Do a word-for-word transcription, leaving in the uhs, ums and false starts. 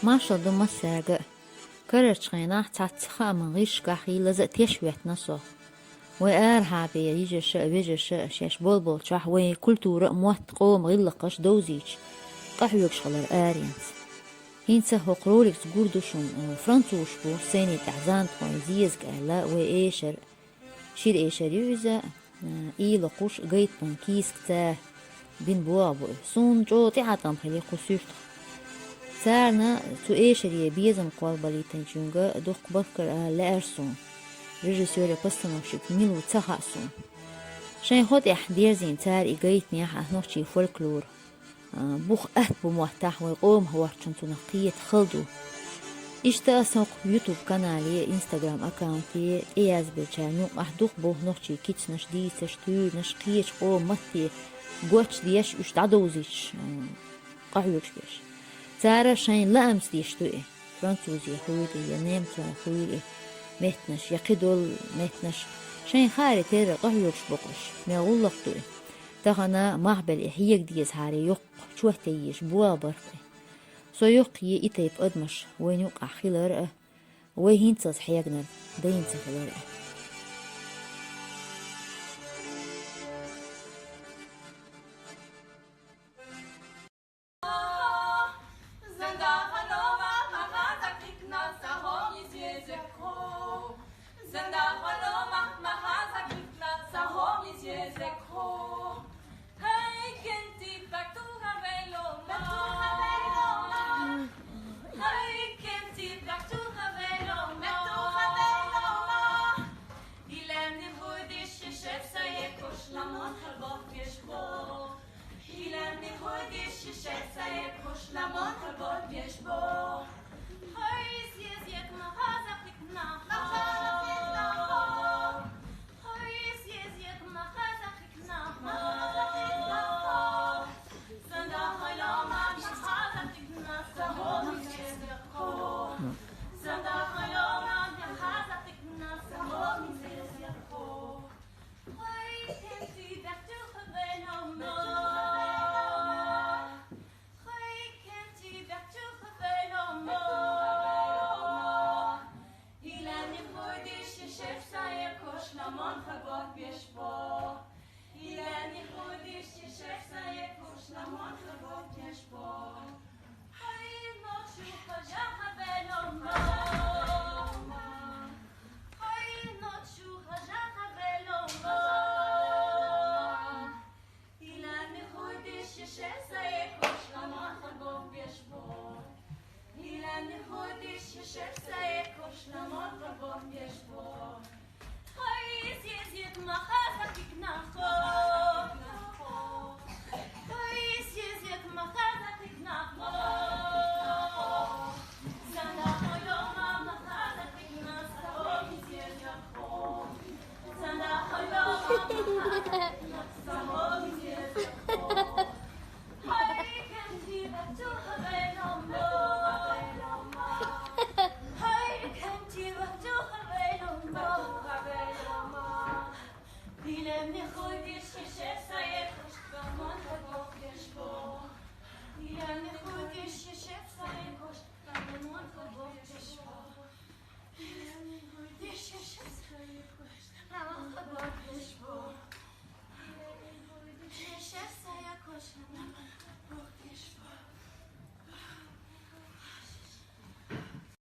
Маршал ду массаьрга а. Карарчу хенахь цхьацца хааман гӀирсашкахь хилла а теш веттина со. Вай арахьа бен йижарша а, вежарша а шаьш болболчохь вайн культура а, мотт а, къоман гӀиллакхаш а довзуьйтуш, къахьоьгуш хилар аренца. ХӀинца хӀокху роликца гур ду шуна, французаш бу сайни тӀехь зандхой, зезаг аьлла вай эшар. Шира эшар ю иза, а, ийла кхуш гайтбан кийсакца бина боху бу и. Суна чӀогӀа тӀеӀаткъам хили кху суьртах. Царна цу эшаре безам кхолбалийтинчуьнга дуккха бахкар ала лаьара суна. Режиссёре, постановщик мила ву ца хаьа суна. Шайн хӀо тӀехь дерзийна цара и гайтинехь а нохчийн фольклор. А, бух атта бу моттахь вай къомах воцчунна цунах кхета хала ду. Иштта аса хӀокху YouTube канале, Instagram аккаунте тӀеязбеллачарна юкъахь дукха бу нохчийн кицанаш, дийцарш, туьйранаш, кхечу къоман матте гочдеш, уьш дӀадовзуьйтуш, а, къахьоьгуш берш. Цара шайн лаамца деш ду и. Французийн хуьлу и, я немцойн хуьлу и меттанаш, я кхидолу меттанаш, шайн хааре терра къахьоьгуш боккхуш, мел гӀуллакх ду и. Тахана мах белла и хьега дезахьара йоккха чот ян езаш болх бар-кх и. Со йоккха е и тайпа адамаш вайна юкъахь хилар а, вай хӀинцалц хьеганарг дайна ца хилар а.